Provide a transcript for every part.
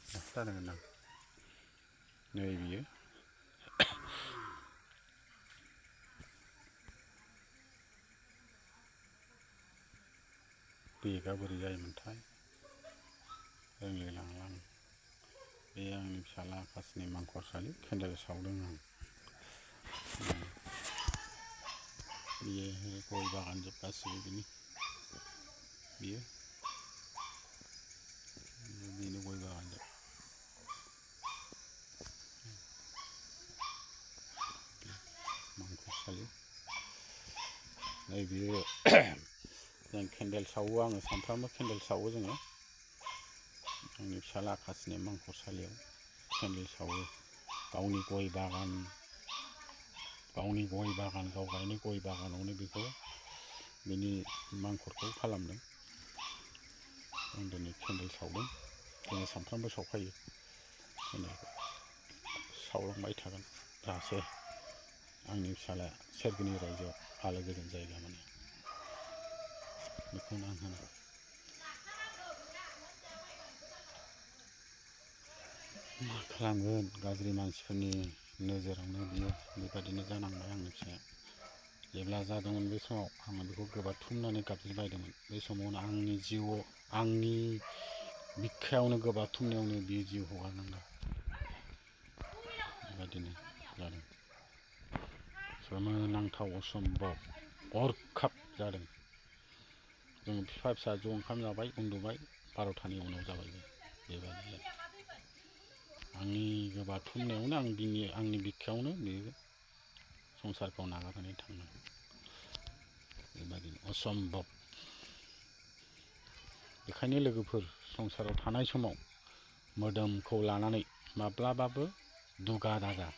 जानांगोन नै बियो बेगा बोरै जायोमोनथाय रोंलायलांला आं। बे आंनि फिसाला आकाशनि मांखरसालि केन्देल सावदों आं। बियो गय बागान जोब गासिबो बिनि बियो बेनो गय बागान जोब मांखरसालि नै बियो जों केन्देल सावो आङो सानफ्रामबो केन्देल सावो जोङो आंनि फिसाला आकाशनि मांखरसालियाव केन्देल सावो गावनि गय बागान गाव गायनाय गय बागानावनो बेखौ बिनि मांखरखौ खालामदों। आं दिनै केन्देल सावदों दिनै सानफ्रामबो सावखायो केन्देलखौ सावलांबाय थागोन जाहाथे आंनि फिसालाया सोरगोनि रायजोआव आलो गोजोन जायगा मोनो बेखौनो आं होनो। मा खालामगोन गाज्रि मानसिफोरनि नोजोरावनो बियो बेबादिनो जानांबाय आंनि फिसाया। जेब्ला जादोंमोन बे समाव आङो बेखौ गोबाथुमनानै गाबज्रिबायदोंमोन। बे समावनो आंनि जिउआव आंनि बिखायावनो गोबाथुमनायावनो बियो जिउ हगारनांदों। बेबादिनो जादों सोमोनांथाव असम्भब हरखाब जादों। जों बिफा फिसा ज' ओंखाम जाबाय उन्दुबाय 12थानि उनाव जाबाय बेबायदि जादों। आंनि गोबाथुमनायावनो आंनि बिखायावनो बेयो संसारखौ नागारनानै थांदों। बेबादिनो असम्भब। बेखायनो लोगोफोर संसाराव थानाय समाव मोदोमखौ लानानै माब्लाबाबो दुगा दाजा।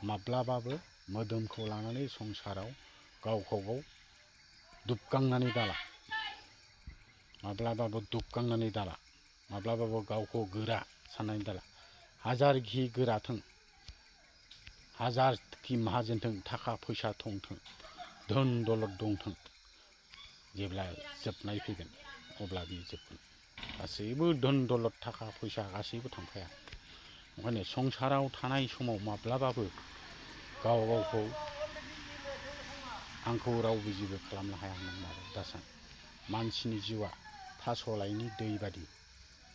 माब्लाबाबो मोदोमखौ लानानै संसाराव गावखौ गाव दुबगांनानै दाला। माब्लाबाबो दुबगांनानै दाला। माब्लाबाबो गावखौ गोरा साननानै दाला। हाजारखि गोराथों हाजारखि माहाजोनथों थाखा फैसा दंथों धोन दौलत दंथों जेब्ला जोबनाय फैगोन अब्ला बे जोबगोन। गासैबो धोन दौलत थाखा फैसा गासैबो थांफाया। ओंखायनो संसाराव थानाय समाव माब्लाबाबो गाव गावखौ आंखौ रावबो जेबो खालामनो हाया होननानै दासान। मानसिनि जिउआ थास'लाइनि दै बादि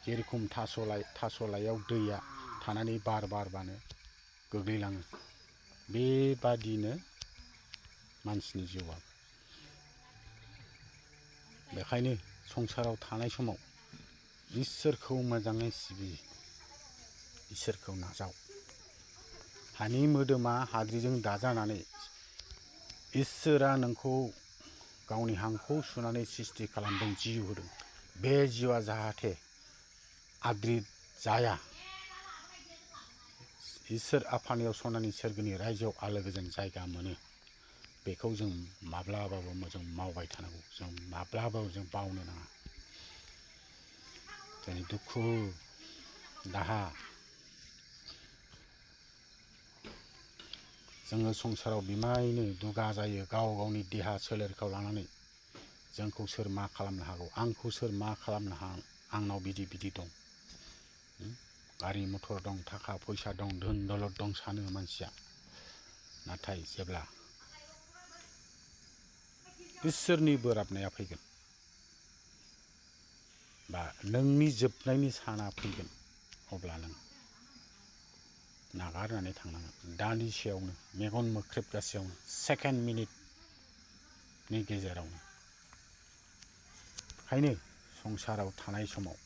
जेरखम थास'लाइयाव दैया थानानै बार बारबानो गोग्लैलाङो बेबादिनो मानसिनि जिउआ। बेखायनो संसाराव थानाय समाव इसोरखौ मोजाङै सिबि इसोरखौ नाजाव। हानि मोदोमा हाद्रिजों दाजानानै इसोरा नोंखौ गावनि हांखौ सुनानै सृष्टि खालामदों जिउ होदों। बे जिउआ जाहाथे आद्रि जाया इसोर आफानियाव सनानि सोरगोनि रायजोआव आलो गोजोन जायगा मोनो बेखौ जों माब्लाबाबो जों मावबाय थानांगौ। जों माब्लाबाबो जों बावनो नाङा। जोंनि दुखु दाहा जोङो संसाराव बिमायनो दुगा जायो गाव गावनि देहा सोलेरखौ लानानै। जोंखौ सोर मा खालामनो हागौ आंखौ सोर मा खालामनो हागौ आंनाव बिदि दं गारि मथर दं थाखा फैसा दं धोन दौलत दं सानो मानसिया। नाथाय जेब्ला इसोरनि बोराबनाया फैगोन बा नोंनि जोबनायनि साना फैगोन अब्ला नों नागारनानै थांनांगोन। दान्दिसेयावनो मेगन मोख्रेबगासेयावनो सेकेन्ड मिनिटनि गेजेरावनो। ओंखायनो संसाराव थानाय समाव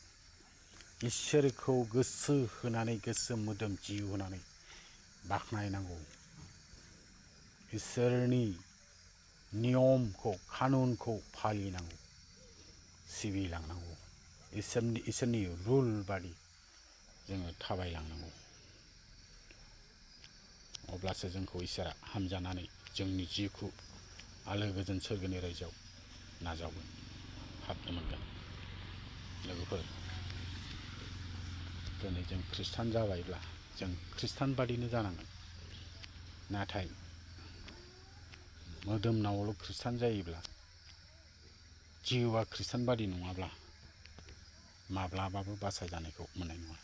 इसोरखौ गोसो होनानै गोसो मोदोम जिउ होनानै बाख्नायनांगौ। इसोरनि नियमखौ कानुनखौ फालिनांगौ सिबिलांनांगौ। इसोरनि रुल बादि जोङो थाबायलांनांगौ। अब्लासो जोंखौ इसोरा हामजानानै जोंनि जिउखौ आलो गोजोन सोरगोनि रायजोआव नाजावगोन हाबनो मोनगोन। लोगोफोर दिनै जों खृष्टान जाबायब्ला जों खृष्टान बादिनो जानांगोन। नाथाय मोदोमनावल' खृष्टान जायोब्ला जिउआ खृष्टान बादि नङाब्ला माब्लाबाबो बासायजानायखौ मोननाय नङा।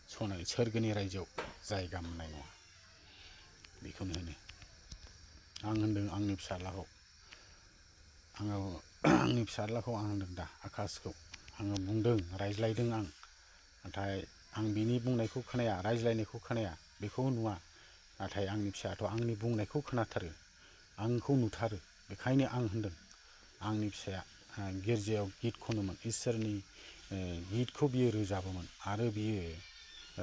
सनानि सोरगोनि रायजोआव जायगा मोननाय नङा। बेखौनो होनो आं होनदों आंनि फिसाज्लाखौ आं होनदों दा आकाशखौ आङो बुंदों रायज्लायदों आं, नाथाय आं बिनि बुंनायखौ खोनाया, रायज्लायनायखौ खोनाया, बेखौ नुवा, नाथाय आंनि फिसायाथ' आंनि बुंनायखौ खोनाथारो, आंखौ नुथारो। बेखायनो आं होनदों आंनि फिसाया गिर्जायाव गित खनोमोन, इसोरनि गितखौ बियो रोजाबोमोन, आरो बियो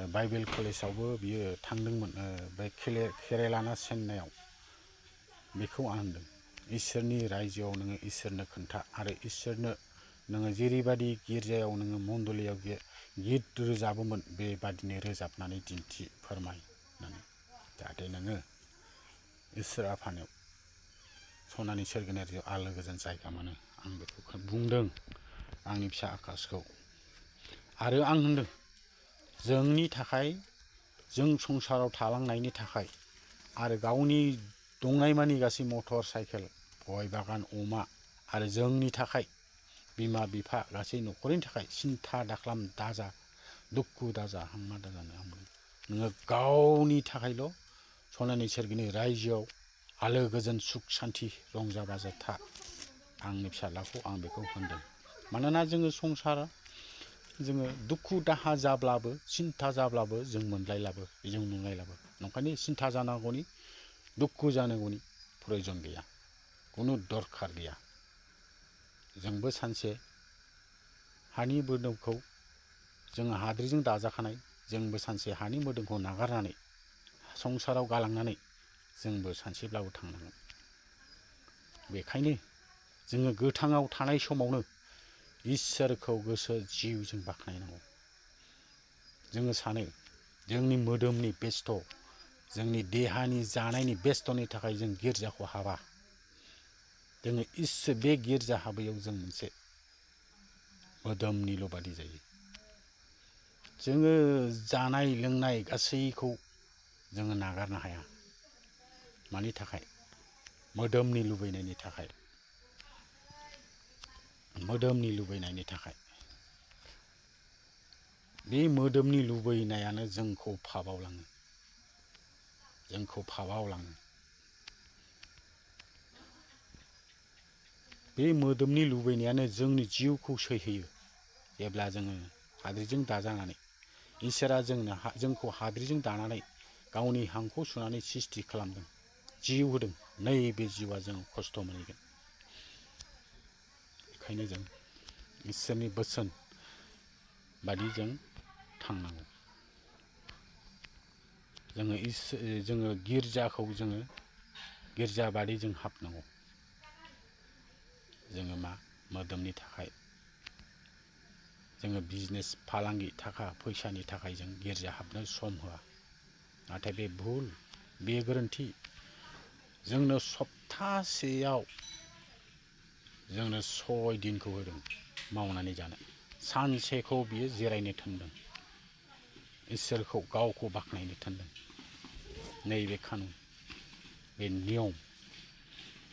बाइबेल कलेजावबो बियो थांदोंमोन, बे केरेलाना चेन्नाइआव। बेखौ आं होनदों इसोरनि रायजोआव नोङो इसोरनो खोन्था, आरो इसोरनो नोङो जेरैबायदि गिर्जायाव नोङो मण्डलियाव गित रोजाबोमोन बेबादिनो रोजाबनानै दिन्थि, फोरमाय होननानै, जाहाथे नोङो इसोर आफानियाव सनानि सोरगोनि रायजोआव आलो गोजोन जायगा मोनो। आं बेखौ बुंदों आंनि फिसा आकाशखौ। आरो आं होनदों जोंनि थाखाय, जों संसाराव थालांनायनि थाखाय, आरो गावनि दंनायमानि गासै मटर साइकेल, गय बागान, अमा, आरो जोंनि थाखाय बिमा बिफा गासै न'खरनि थाखाय सिन्था दाखालाम दाजा, दुखु दाजा, हांमा दाजानो आं बुंदों। नोङो गावनि थाखायल' सनानि सोरगिनि रायजोआव आलो गोजोन सुख सान्थि रंजा बाजा था। आंनि फिसाज्लाखौ आं बेखौ होनदों। मानोना जोङो संसार, जोङो दुखु दाहा जाब्लाबो, सिन्था जाब्लाबो जों मोनलायलाबो, जों नुलायलाबो। नंखायनो सिन्था जानांगौनि, दुखु जानांगौनि प्रयजन गैया, खुनु दरखार गैया। जोंबो सानसे हानि मोदोमखौ, जोङो हाद्रिजों दाजाखानाय, जोंबो सानसे हानि मोदोमखौ नागारनानै संसाराव गालांनानै जोंबो सानसेब्लाबो थांनांगोन। बेखायनो जोङो गोथाङाव थानाय समावनो इसोरखौ गोसो जिउजों बाख्नायनांगौ। जोङो सानो जोंनि मोदोमनि बेस्थ', जोंनि देहानि जानायनि बेस्थ'नि थाखाय जों गिर्जाखौ हाबा। जोङो बे गिर्जा हाबैयाव जों मोनसे मोदोमनिल' बादि जायो। जोङो जानाय लोंनाय गासैखौ जोङो नागारनो हाया। मानि थाखाय? मोदोमनि लुबैनायनि थाखाय। मोदोमनि लुबैनायनि थाखाय। बे मोदोमनि लुबैनायानो जोंखौ फाबाव लाङो, जोंखौ फाबाव लाङो। बे मोदोमनि लुबैनायानो जोंनि जिउखौ सैहोयो। जेब्ला जोङो हाद्रिजों दाजानानै, इसोरा जोंखौ हाद्रिजों दानानै गावनि हांखौ सुनानै सृष्टि खालामदों, जिउ होदों, नैबे जिउआ जों खस्थ' मोनहैगोन। बेखायनो जों इसोरनि बोसोन बादि जों थांनांगौ। जोङो गिर्जाखौ जोङो गिर्जा बादि जों हाबनांगौ। जोङो मा? मोदोमनि थाखाय, जोङो बिजनेस फालांगि थाखा फैसानि थाखाय जों गिर्जा हाबनो सम होआ। नाथाय बे भुल, बे गोरोन्थि। जोंनो सप्तासेयाव जोंनो 6 दिनखौ होदों मावनानै जानो। सानसेखौ बियो जिरायनो थोनदों, इसोरखौ गावखौ बाख्नायनो थोनदों। नैबे कानुन, बे नियम,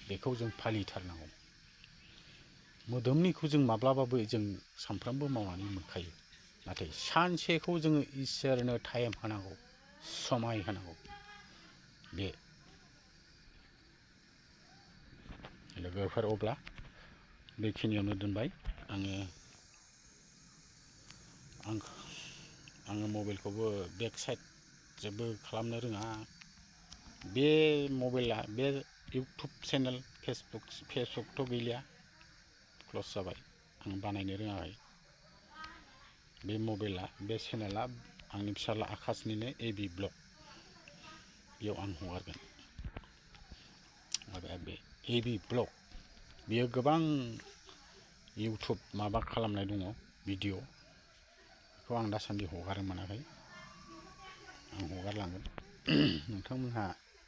बेखौ जों फालिथारनांगौ। मोदोमनिखौ जों माब्लाबाबो जों सानफ्रामबो मावनानै मोनखायो। नाथाय सानसेखौ जोङो इसोरनो टाइम होनांगौ, समाय होनांगौ। बे लोगोफोर, अब्ला बेखिनियावनो दोनबाय। आङो मबाइलखौबो बेक साइड जेबो खालामनो रोङा। बे मबाइला, बे इउटुब चेनेल, फेसबुकथ' गैलिया, क्लस जाबाय। आं बानायनो रोङाखै। बे मबाइला, बे चेनेला आंनि फिसाज्ला आकाशनिनो AB ब्लग, बेयाव आं हगारगोन। बे AB ब्लग, बेयो गोबां इउटुब माबा खालामनाय दङ, भिडिअ'। बेखौ आं दासान्दि हगारनो मोनाखै, आं हगारलांगोन। नोंथांमोनहा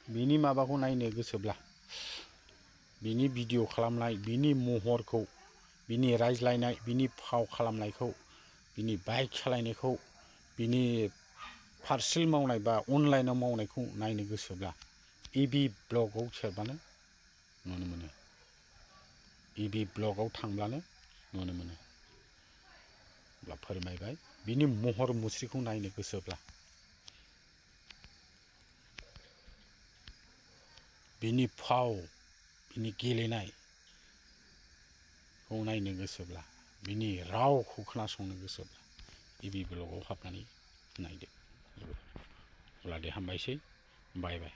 बिनि माबाखौ नायनो गोसोब्ला, बिनि भिडिअ' खालामनाय, बिनि महरखौ, बिनि रायज्लायनाय, बिनि फाव खालामनायखौ, बिनि बाइक सालायनायखौ, बिनि पार्सेल मावनाय बा अनलाइनाव मावनायखौ नायनो गोसोब्ला AB ब्लगआव सेरबानो नुनो मोनो। AB ब्लगआव थांब्लानो नुनो मोनो। अब्ला फोरमायबाय। बिनि महर मुस्रिखौ नायनो गोसोब्ला, बिनि फाव, बिनि गेलेनायखौ नायनो गोसोब्ला, बिनि रावखौ खोनासंनो गोसोब्ला इबि ब्लगआव हाबनानै नायदो। अब्ला दे हामबायसै, बाय बाय।